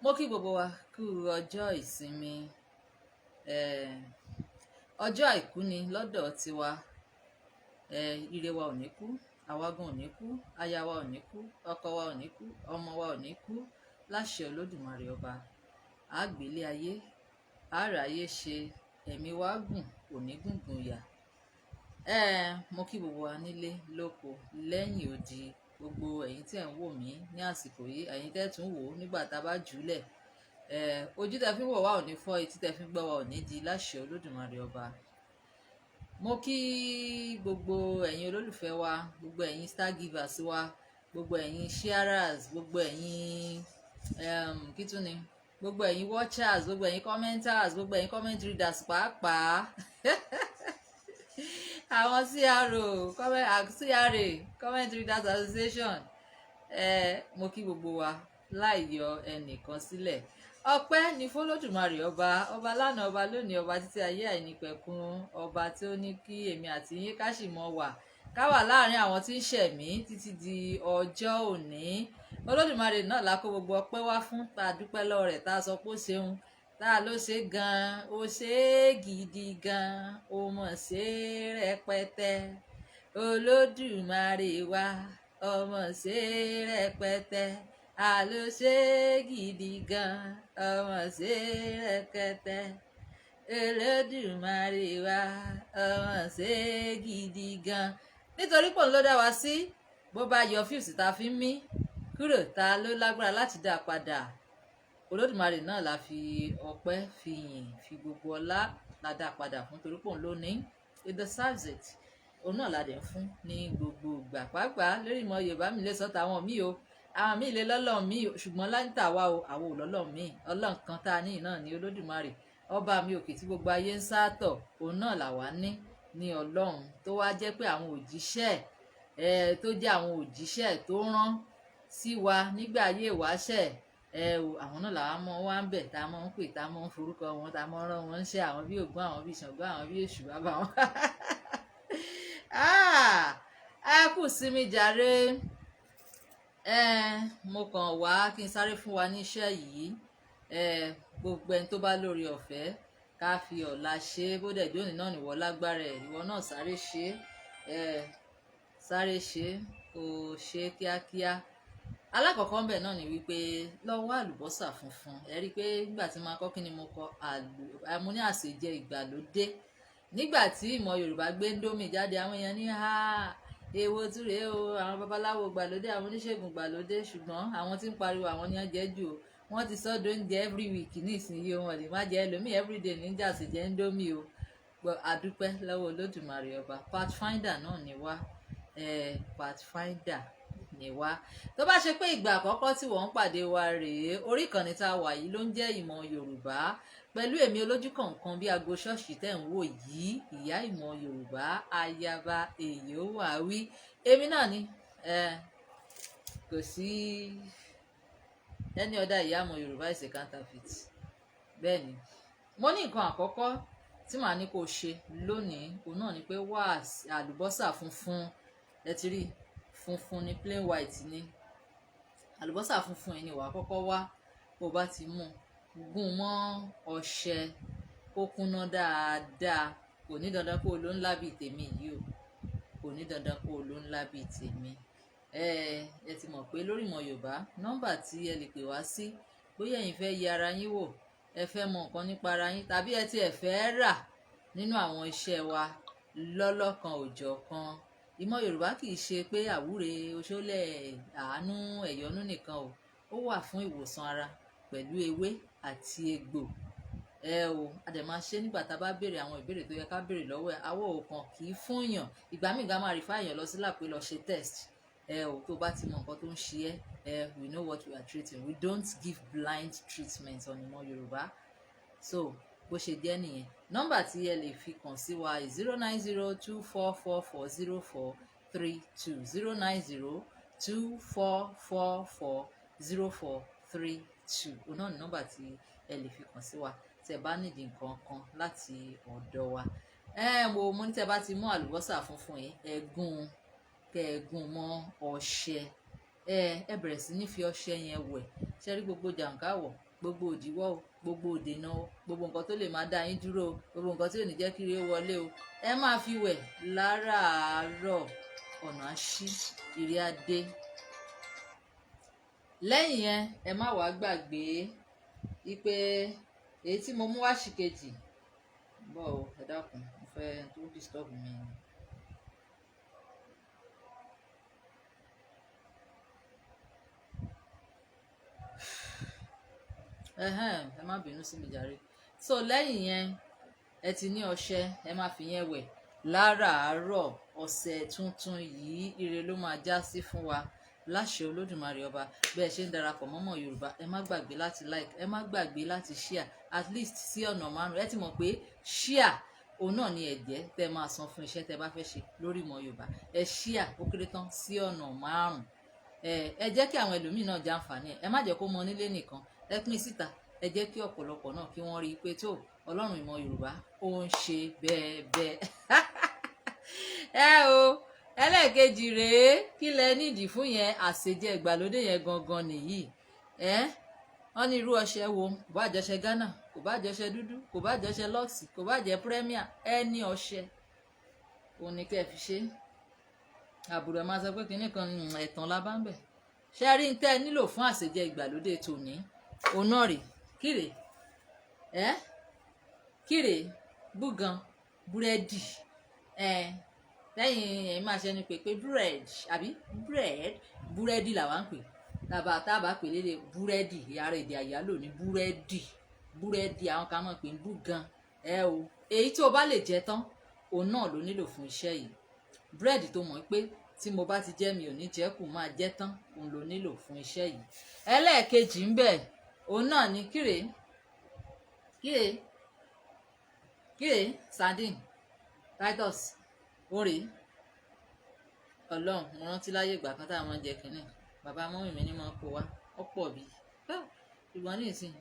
Mo kí gbogbo wa kú ọjọ́ ìsinmi. Ọjọ́ àìkú ni lọ́dọ̀ tiwa. Ire wa ò ní kú, àwa gan ò ní kú, aya wa ò ní kú, ọkọ wa ò ní kú, ọmọ wa ò ní kú. Láṣẹ Olódùmarè ọba, a gbélé ayé, a ráyé ṣe, ẹ̀mí wa gùn, kò ní gùngùn yà. Mo kí gbogbo wa nílé lóko lẹ́yìn odi, gbogbo ẹ̀yin tí ẹ̀ ń wò mí ní àsìkò yìí, ẹ̀yin tẹ́ tún wò ó nígbà tá a bá jùúlẹ̀. Ojú tẹ́ fi ń wò wá ò ní fọ́, etí tẹ́ fi ń gbọ́ wá ò ní di, láṣẹ Olódùmarè ọba. Mo kí gbogbo ẹ̀yin olólùfẹ́ wa, gbogbo ẹ̀yin star givers wa, gbogbo ẹ̀yin sharers, gbogbo ẹ̀yin kí tún ni, gbogbo ẹ̀yin watchers, gbogbo ẹ̀yin commenters, gbogbo ẹ̀yin comment readers, pàápàá àwọn CRO, comment, CRA, Comment Readers Association. Mo kí gbogbo wa láì yọ ẹnìkan sílẹ̀. Ọpẹ́ ní f'Olódùmarè ọba, ọba lánàá, ọba lónìí, ọba títí ayé àìnípẹ̀kun, ọba tí ó ní kí èmi àti yín ká sì mọ wà, ká wà láàrin àwọn tí ń ṣẹ̀mí títí di ọjọ́ òní. Olódùmarè náà la kó gbogbo ọpẹ́ wá fún, tá a dúpẹ́ lọ́wọ́ rẹ̀, tá a sọ pé ó ṣeun, tá a ló ṣe gan-an, ó ṣe é gidi gan-an, ó mọ̀ ṣe é rẹpẹtẹ. Olódùmarè wa, ọmọ ṣe é rẹpẹtẹ, àló ṣe é gidi gan, ọmọ ṣe é rẹpẹtẹ. Olódùmarè wa, ọmọ ṣe é gidi gan, nítorí pò ń ló dá wa sí. Bó bá yọ fíùsì tá a fi ń mí kúrò, ta ló lágbára láti dá a padà? Olódùmarè náà la fi ọpẹ́, fi yìn, fi gbogbo ọlá la dá a padà fún, torí pò ń ló ní. It deserves it. Òun náà la dẹ̀ ń fún ní gbogbo ìgbà, pàápàá lórí Ìmọ̀ Yorùbá. Mi lè sọ tàwọn míì o, àwọn míì lè lọ́lọ́run míì, ṣùgbọ́n láńtà wa o, àwọn ò lọ́lọ́run míì. Ọlọ́run kan tá a ní náà ní Olódùmarè ọba mi òkè tí gbogbo ayé ń sátọ̀. Òun náà làwa ní ní Ọlọ́run, tó wá jẹ́ pé àwọn òjíṣẹ́ ẹ, tó jẹ́ àwọn òjíṣẹ́ tó rán sí wa nígbà ayé ìwáṣẹ̀ ẹ o, àwọn náà làwa mọ wá ń bẹ̀, tá a mọ̀ ń pè, tá a mọ̀ ń forúkọ wọn, tá a mọ̀ ń rán wọn ń ṣe, àwọn bíi Ògún, àwọn bíi Ṣàngó, àwọn bíi Èṣù, bàbá wọn. Ẹ kù sí mi jàre. Ẹ mo kàn wá kí n sáré fún wa níṣẹ́ yìí. Ẹ gbogbo ẹni tó bá lórí ọ̀fẹ́ ká fi ọ̀la ṣe é, bó dẹ̀ jóni náà nìwọ lágbára ẹ̀, ìwọ náà sáré ṣe é, ẹ sáré ṣe é, kò ṣe é kíákíá. Alákọ̀ọ́kọ́ ńbẹ̀ náà ni wípé lọ wá àlùbọ́sà funfun. Ẹ rí i pé nígbà tí màá kọ́, kí ni mo kọ? Àlù mo ní àsèjẹ ìgbàlódé. Nígbà tí Ìmọ̀ Yorùbá gbé Indomie jáde, àwọn èèyàn ní, "Ha, èwo tún rèé o, àwọn babaláwo gbàlódé, àwọn oníṣègùn gbàlódé." Ṣùgbọ́n àwọn tí ń pariwo, àwọn ni wọ́n jẹ́ jù o. Wọ́n ti sọ́dọ̀ oúnjẹ every week ní ìsinyìí, wọn lè má jẹ́ ẹlòmíì everyday ní jàsèjẹ Indomie o. Àdúpẹ́ lọ́wọ́ Olódùmarè ọba. Pathfinder náà ni wá, pathfinder ni wá. Tó bá ṣe pé ìgbà àkọ́kọ́ tí wọ́n ń pàdé wa rèé, orí ìkànnì tá a wà yìí ló ń jẹ́ Ìmọ̀ Yorùbá, pẹ̀lú èmi olójú kọ̀ọ̀kan bí aago ṣọ́ọ̀ṣì tẹ̀ ń wò yìí, ìyá Ìmọ̀ Yorùbá, ayaba èyí ó wà wí. Èmi náà ni, kò sí any other ìyá Ìmọ̀ Yorùbá is a counterfeit. Bẹ́ẹ̀ ni mo ní nǹkan àkọ́kọ́ tí màá ní kó ṣe lónìí, òun náà ni pé wá àlùbọ́sà funfun. Ẹ ti rí funfun ní, plain white ní àlùbọ́sà funfun yìí ni wàá kọ́kọ́ wá. Bó bá ti mú, gún mọ́ ọṣẹ kó kúnná dáadáa. Kò ní dandan kó o lò ńlá bíi tèmi yìí o, kò ní dandan kó o lò ńlá bíi tèmi. Ẹ ti mọ̀ pé lórí Ìmọ̀ Yorùbá, nọ́mbà tí ẹ lè pè wá sí, bóyá ẹ̀yin fẹ́ yẹ ara yín wò, ẹ fẹ́ mọ nǹkan nípa ara yín, tàbí ẹ ti ẹ̀ fẹ́ rà nínú àwọn iṣẹ́ wa lọ́lọ́kan òjọ̀kan. Ìmọ̀ Yorùbá kì í ṣe pé àwúre, oṣólẹ̀, àánú, ẹ̀yọ́nú nìkan o. Ó wà fún ìwòsàn ara pẹ̀lú ewé àti egbò ẹ o. A dẹ̀ máa ṣe nígbà tá a bá béèrè àwọn ìbéèrè tó yẹ ká béèrè lọ́wọ́ ẹ̀. Àwọ̀ òkàn kì í fún yàn. Ìgbà míì gan máa refer èèyàn lọ sí lab pé lọ ṣe test ẹ o. Tó bá ti mọ nǹkan tó ń ṣe ẹ́ ẹ, we know what we are treating. We don't give blind treatment on Ìmọ̀ Yorùbá. So bó ṣe jẹ́ nìyẹn. Nọ́mbà tí ẹ lè fi kàn sí wa, 09024440432, 09024440432. Òun náà ní nọ́mbà tí ẹ lè fi kàn sí wa tí ẹ bá nídìí nǹkan kan láti ọ̀dọ̀ wa. Ẹ mo ní, tẹ́ bá ti mú àlùbọ́sà funfun yìí, ẹ gún, kẹ́ ẹ gún mọ́ ọṣẹ, ẹ bẹ̀rẹ̀ sí ní fi ọṣẹ yẹn wẹ̀. Ṣe rí gbogbo jàǹkáwọ̀, gbogbo Gbogbo òdìwọ́ o, gbogbo òdènà o, gbogbo nǹkan tó lè máa dá yín dúró o, gbogbo nǹkan tí ò ní jẹ́ kí ire wọlé o, ẹ máa fi wẹ̀ láràárọ̀. Ọ̀nà á ṣí, ire á dé. Lẹ́yìn yẹn, ẹ má wàá gbàgbé wípé èyí tí mo mú wá ṣìkejì bọ̀ o. Ẹ dákun, mo fẹ́ tó disturb mi ni. Ẹhẹ́n, ẹ má bínú sí mi jàre. So lẹ́yìn yẹn, ẹ ti ní ọṣẹ, ẹ má fi yẹn wẹ̀ láràárọ̀. Ọ̀sẹ̀ tuntun yìí, ire ló máa já sí fún wa láṣẹ Olódùmarè ọba. Bí ẹ ṣe ń darapọ̀ mọ́mọ́ Yorùbá, ẹ má gbàgbé láti like, ẹ má gbàgbé láti share at least sí ọ̀nà 5. Ẹ ti mọ̀ pé share òun náà ni ẹ̀jẹ̀ tẹ́ máa san fún iṣẹ́ tẹ́ bá fẹ́ ṣe lórí ìmọ̀ Yorùbá. Ẹ share ó kéré tán sí ọ̀nà 5. Ẹ jẹ́ kí àwọn ẹlòmíì náà jàǹfààní ẹ. Ẹ má jẹ́ kó mọ nílé nìkan, ẹ pín síta, ẹ jẹ́ kí ọ̀pọ̀lọpọ̀ náà kí wọ́n rí i pé tó Ọlọ́run ìmọ̀ Yorùbá ó ń ṣe bẹ́ẹ̀ bẹ́ẹ̀. Ẹ o, ẹlẹ́ẹ̀kejì rèé, kí lẹ nídìí fún yẹn? Àṣejẹ ìgbàlódé yẹn gangan nìyí. Ẹ wọ́n ní irú ọṣẹ wo, kò bá jọṣẹ Ghana, kò bá jọṣẹ dúdú, kò bá jọṣẹ Lux, kò bá jẹ Premier, ẹ ní ọṣẹ òun ni kẹ́ ẹ fi ṣe. Àbúrò ẹ máa sọ pé kinní kan ẹ̀tàn la bá ń bẹ̀. Ṣé rí n tẹ́ ẹ nílò fún àṣejẹ ìgbàlódé tòní? Òun náà rè kíre, ẹ kíre búgan búrẹ́dì. Ẹ lẹ́yìn ẹ̀ máa ṣẹnu pé bread àbí bread, búrẹ́dì làwa ń pè. Tábà pè lédè búrẹ́dì, ara èdè àyálò ní búrẹ́dì. Búrẹ́dì àwọn kan máa pè ní búgan. Ẹ o, èyí tí o bá lè jẹ tán, òun náà ló nílò fún iṣẹ́ yìí. Búrẹ́dì tó mọ̀ pé tí mo bá ti jẹ mi ò ní jẹ kù, máa jẹ tán, òun ló nílò fún iṣẹ́ yìí. Ẹlẹ́ẹ̀kejì ń bẹ, òun náà ní kíre kíre kíre sardine Titus òrè. Ọlọ́run, mo rántí láyé ìgbà kan táwọn máa ń jẹ kínní, bàbá mọ́mì mi ní máa ń kó wa ọ̀pọ̀ bí. Ṣùgbọ́n ní ìsìn,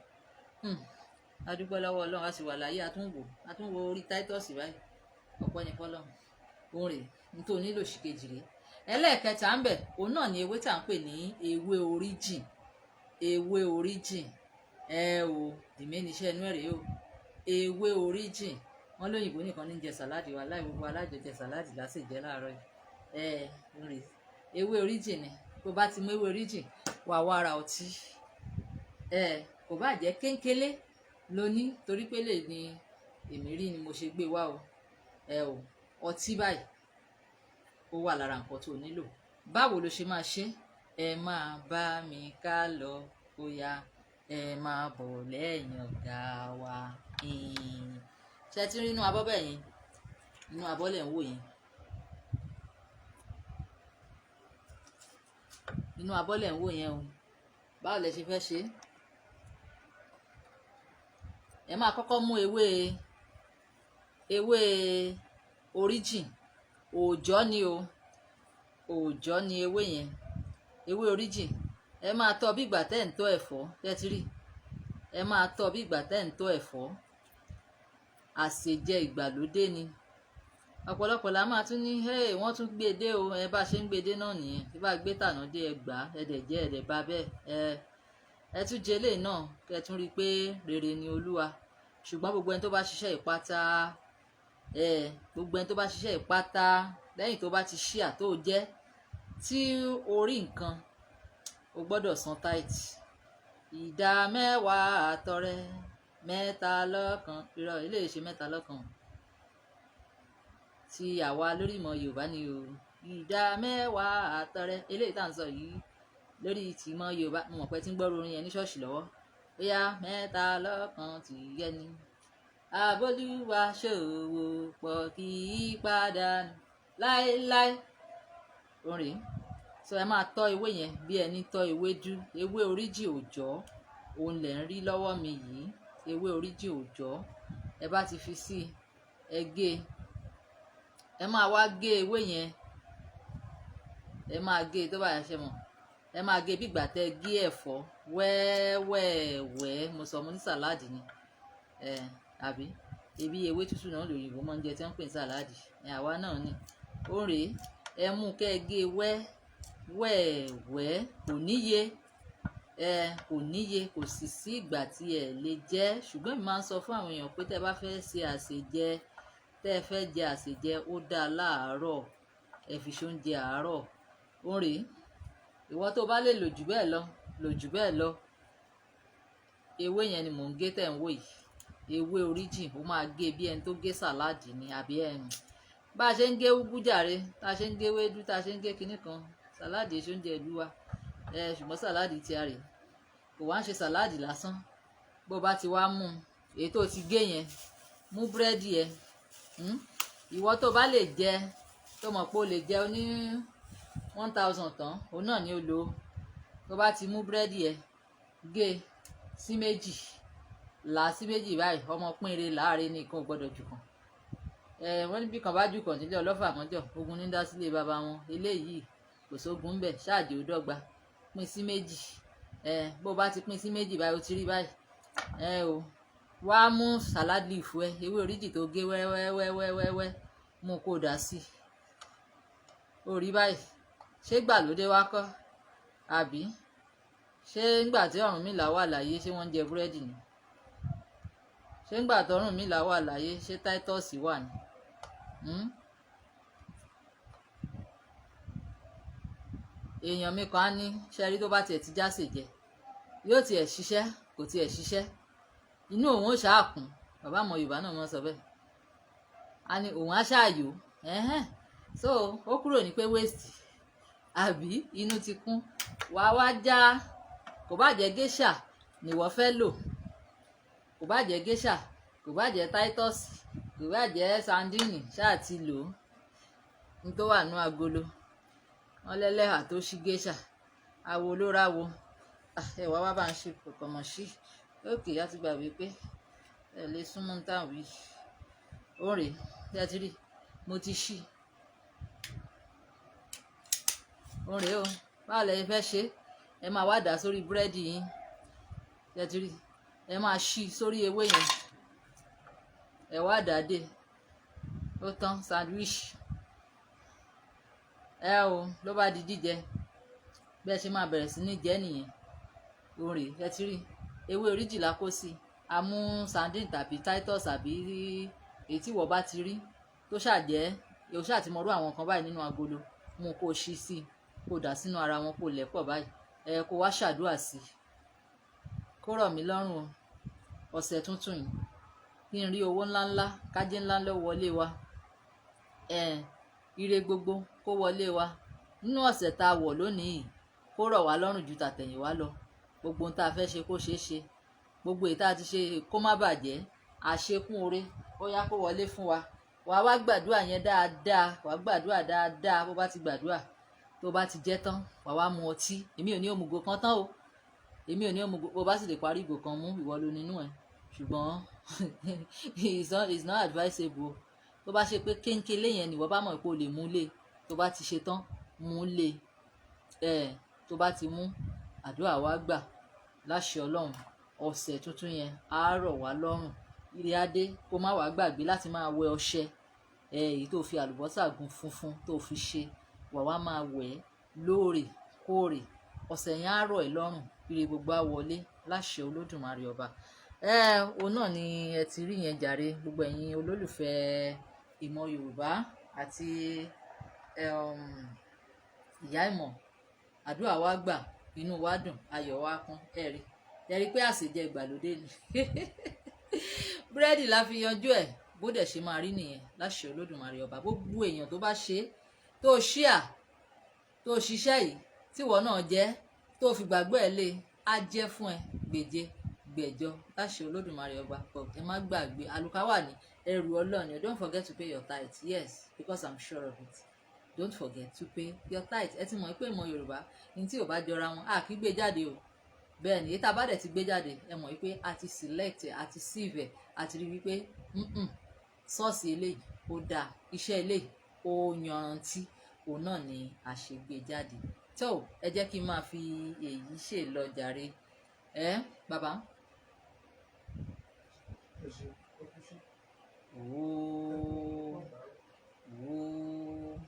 a dúpẹ́ lọ́wọ́ Ọlọ́run, a sì wà láyé, a tún wò orí Titus báyìí, ọ̀pọ̀ ní fọlọ́run. Òun rèé nítorí nílò ṣìkejì rèé. Ẹlẹ́ẹ̀kẹta ń bẹ, òun náà ní ewé tá à ń pè ní ewé oríjìn. Ewé oríjìn, ẹ o, dìmé níṣẹ́ inú ẹ̀ rèé o. Ewé oríjìn, wọ́n lóyìnbó nìkan ní jẹ sàláàdì wa láì gbogbo alájọjẹ sàláàdì lásì jẹ láàárọ̀ yìí. Ẹ rè ewé oríjìn ni. Tó bá ti mú ewé oríjìn, wà wá ra ọtí. Ẹ kò bá jẹ́ kéńkélé lóní, torí pé lè ní èmi rí ni mo ṣe gbé wá o. Ẹ o, ọtí báyìí ó wà lára nǹkan tó nílò. Báwo ló ṣe máa ṣe? Ẹ máa bá mi ká lọ, bóyá ẹ máa bọ̀ lẹ́yìn ọ̀gá wa. Ṣe ti rí inú abọ́ bẹ́ẹ̀ yẹn? Inú abọ́ lẹ̀ ń wò yẹn. Inú abọ́ lẹ̀ ń wò yẹn o. Báwo lẹ ṣe fẹ́ ṣe? Ẹ máa kọ́kọ́ mú ewé oríjìn òòjọ́ ni o, òòjọ́ ni ewé yẹn, ewé oríjìn. Ẹ máa tọ́ bí ìgbà tẹ́ ń tọ́ ẹ̀fọ́. Tẹ́ ti rí, ẹ máa tọ́ bí ìgbà tẹ́ ń tọ́ ẹ̀fọ́. Àsèjẹ ìgbàlódé ni. Ọ̀pọ̀lọpọ̀ la máa tún ní hey, wọ́n tún gbé dé o. Ẹ bá ṣe ń gbé dé náà nìyẹn. Tí bá gbé tànà dé, ẹ gbà á, ẹ dẹ̀ jẹ́, ẹ dẹ̀ bá bẹ́ẹ̀. Ẹ tún jẹ eléyìí náà, kẹ tún rí i pé rere ni Olúwa. Ṣùgbọ́n gbogbo ẹni tó bá ṣiṣẹ́ ìpátá, gbogbo ẹni tó bá ṣiṣẹ́ ìpátá, lẹ́yìn tó bá ti ṣí àtó jẹ́ tí orí nǹkan, o gbọ́dọ̀ san tithe. Ìdá mẹ́wàá àtọrẹ mẹ́ta lọ́kan. Irọ́, eléyìí ṣe mẹ́ta lọ́kan tí àwa lórí ìmọ̀ Yorùbá ni o. Ìdá mẹ́wàá àtọrẹ eléyìí tá à ń sọ yìí lórí tìmọ̀ Yorùbá. Mo mọ̀ pé tí ń gbọ́ orin yẹn ní ṣọ́ọ̀ṣì lọ́wọ́. Bóyá mẹ́ta lọ́kan tì yẹ ni Abolúwa ṣòwò pọ̀ kì í pàdánù láéláé. Orin so ẹ máa tọ́ ewé yẹn bí ẹni tọ́ ewédú. Ewé oríjì òòjọ́ òun lẹ̀ ń rí lọ́wọ́ mi yìí. Ewé oríjì òòjọ́, ẹ bá ti fi sí ẹ gé ẹ máa wá gé ewé yẹn. Ẹ máa gé tó bá yà ṣe mọ̀, ẹ máa gé bí ìgbà tẹ́ gé ẹ̀fọ́ wẹ́wẹ́wẹ́. Mo sọ mo ní sàláàdì ni ẹ àbí ebi ewé tútù náà lòyìnbó máa ń jẹ tí wọ́n ń pè ní sàláàdì. Ẹ àwa náà ni ó rèé. Ẹ mú kẹ́ ẹ gé wẹ́wẹ́wẹ́, kò níye. Ẹ kò níye, kò sì sí ìgbà tí ẹ lè jẹ. Ṣùgbọ́n èmi máa ń sọ fún àwọn èèyàn pé tẹ́ bá fẹ́ ṣe àsèjẹ, tẹ́ ẹ fẹ́ jẹ àsèjẹ, ó dáa láàárọ̀, ẹ fi ṣe oúnjẹ àárọ̀. Ó rèé, ìwọ tó bá lè lò jù bẹ́ẹ̀ lọ, lò jù bẹ́ẹ̀ lọ. Ewé yẹn ni mò ń gé tẹ̀ ń wò yìí, ewé oríjìn. Ó máa gé bí ẹni tó gé salad ni, àbí ẹ̀ bá a ṣe ń gé úgú jàre, tá a ṣe ń gé ewédú, tá a ṣe ń gé kinní kan. Salad èso oúnjẹ ìlú wa ẹ, ṣùgbọ́n salad tí a rè kò wá ń ṣe salad lásán. Bó bá ti wá mú èyí tó ti gé yẹn, mú búrẹ́dì ẹ. Ìwọ tó bá lè jẹ, tó mọ̀ pé o lè jẹ ní 1,000 tán, òun náà ni ó lò. Tó bá ti mú búrẹ́dì ẹ, gé sí méjì, là á sí méjì báyìí. Ọmọ pínre láàrin nìkan ò gbọdọ̀ jù kàn ẹ. Wọ́n ní bí kan bá jù kàn nílé ọlọ́fà mọ́jọ, ogun ní dá sílé bàbá wọn. Eléyìí kò sógun ń bẹ̀, ṣáàjì ó dọ́gba. Pín sí méjì ẹ. Bó bá ti pín sí méjì báyìí, ó ti rí báyìí ẹ. O wá mú salad leaf ẹ, ewé oríjì tó gé wẹ́wẹ́wẹ́wẹ́wẹ́, mú kó dà sí. Ó rí báyìí. Ṣé gbàlódé wá kọ́? Àbí ṣé ńgbà tí Ọ̀rúnmìlà wà láyé, ṣé wọ́n ń jẹ búrẹ́dì ni? Ṣé ńgbà tí Ọ̀rúnmìlà wà láyé, ṣé Titus wà ní? Hmm? Èèyàn mi kan á ní ṣẹ́rí tó bá tiẹ̀ ti jásè jẹ, yóò tiẹ̀ ṣiṣẹ́, kò tiẹ̀ ṣiṣẹ́, inú òun ó ṣáà kún. Bàbá àmọ́ Yorùbá náà mọ̀ sọ bẹ́ẹ̀, á ní òun á ṣáàyò ẹ̀hẹ́n. So ó kúrò ní pé waste, àbí inú ti kún. Wàá wá já, kò bá jẹ́ geisha nìwọ fẹ́ lò, kò bá jẹ́ geisha, kò bá jẹ́ Titus, kò bá jẹ́ sardine, ṣáà ti lò ó ní tó wà nú agolo. Wọn lẹ́lẹ́hà tó ṣí geisha, awo ló ráwo. Ẹ wá wá bá ń ṣe kọ̀mọ̀ sí òkè. Á ti gbàgbé pé ẹ lè súnmọ́ táwọn yìí. Ó rèé, ṣé ẹ ti rí? Mo ti ṣí. Ó rèé o. Báwo lẹ fẹ́ ṣe? Ẹ máa wá dà sórí búrẹ́dì yín. Ṣé ẹ ti rí? Ẹ máa ṣí sórí ewé yẹn, ẹ wá dà dé, ó tán, sandwich ẹ o, ló bá di jíjẹ. Bí ẹ ṣe máa bẹ̀rẹ̀ sí ní jẹ nìyẹn. Ó rèé, ẹ ti rí, ewé oríjì la kó sí. A mú sardine tàbí Titus àbí èyí tí ìwọ bá ti rí tó ṣàjẹ́, o ṣáà ti mọrú àwọn kan báyìí nínú agolo, mú kó o ṣí sí, kó o dà sínú ara wọn, kó o lẹ̀ pọ̀ báyìí. Ẹ kó wá ṣàdúrà sí i, kó rọ̀ mí lọ́rùn o, ọ̀sẹ̀ tuntun yìí, kí n rí owó ńláńlá, kájé ńláńlá wọlé wa, ẹ ire gbogbo kó wọlé wa nínú ọ̀sẹ̀ tá a wọ̀ lónìí yìí, kó rọ̀ wá lọ́rùn ju tàtẹ̀yìnwá lọ. Gbogbo ohun tá a fẹ́ ṣe kó ṣeé ṣe, gbogbo èyí tá a ti ṣe kó má bàjẹ́, àṣekún oore ó yá kó wọlé fún wa. Wàá wá gbàdúrà yẹn dáadáa, wàá gbàdúrà dáadáa. Bó bá ti gbàdúrà, tó bá ti jẹ́ tán, wàá wá mu ọtí. Èmi ò ní òmùgò kan tán o, èmi ò ní òmùgò. Bó bá sì lè parí ìgò kan mú, ìwọ ló nínú ẹ, ṣùgbọ́n it's not advisable o. Tó bá ṣe pé kéńkélé yẹn nìwọ bá mọ̀ pé o lè mú lé, tó bá ti ṣe tán, mú lé ẹ. Tó bá ti mú, àdúrà wa gbà láṣẹ Ọlọ́run. Ọ̀sẹ̀ tuntun yẹn á rọ̀ wá lọ́rùn, ire adé. Kó má wàá gbàgbé láti máa wẹ ọṣẹ ẹ, èyí tó fi àlùbọ́sà gún funfun tó fi ṣe, wà wá máa wẹ̀ ẹ́ lóòrèkóòrè. Ọ̀sẹ̀ yẹn á rọ̀ ẹ́ lọ́rùn, ire gbogbo á wọlé láṣẹ Olódùmarè ọba. Ẹ òun náà ni ẹ ti rí yẹn jàre. Gbogbo ẹ̀yin olólùfẹ́ ìmọ̀ Yorùbá àti ìyá ìmọ̀, àdúrà wa gbà, inú wa dùn, ayọ̀ wa kún. Ẹ rí, ẹ rí pé àsèjẹ ìgbàlódé ni, búrẹ́dì la fi yanjú ẹ̀. Bó dẹ̀ ṣe máa rí nìyẹn láṣẹ Olódùmarè ọba. Gbogbo èèyàn tó bá ṣe é, tó ṣíà, tó ṣiṣẹ́ yìí, tíwọ náà jẹ́, tó fi gbàgbọ́ ẹ̀ lé, á jẹ́ fún ẹ gbèje gbẹ̀jọ láṣẹ Olódùmarè ọba. Ẹ má gbàgbé àlùkáwà ní ẹrù Ọlọ́ọ̀ni. Don't forget to pay your tithe. Yes, because I'm sure of it. Don't forget to pay your tithe. Ẹ ti mọ̀ pé ìmọ̀ Yorùbá ní tí ò bá jọra wọn, a kì í gbé jáde o. Bẹ́ẹ̀ ni, èyí tá a bá dẹ̀ ti gbé jáde, ẹ mọ̀ wípé a ti select ẹ̀, a ti sieve ẹ̀, a ti rí wípé sọ́ọ̀sì eléyìí ó dáa, iṣẹ́ eléyìí ó yanrantí, òun náà ni a ṣe gbé jáde. Tó, ẹ jẹ́ kí n máa fi èyí ṣe lọ jàre. Ẹ bàbá. Ẹ ṣe, ó kú sí. Ooo ooo.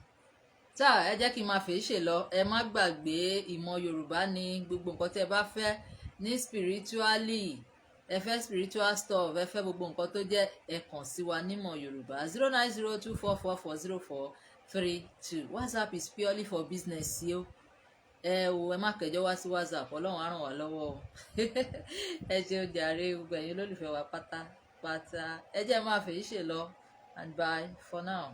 Tá ẹ jẹ́ kí n máa fèé ṣe lọ. Ẹ má gbàgbé, Ìmọ̀ Yorùbá ní gbogbo nǹkan tẹ́ ẹ bá fẹ́ ní spiritually, ẹ fẹ́ spiritual stuff, ẹ fẹ́ gbogbo nǹkan tó jẹ́, ẹ kàn sí wa nímọ̀ Yorùbá, 09024440432. WhatsApp is purely for business yìí o. Ẹ o, ẹ má kẹjọ wá sí WhatsApp. Ọlọ́run á ràn wá lọ́wọ́ o. Ẹ ṣeun jàre, gbogbo ẹ̀yin olólùfẹ́ wa pátápátá. Ẹ jẹ́ máa fèyí ṣe lọ, and bye for now.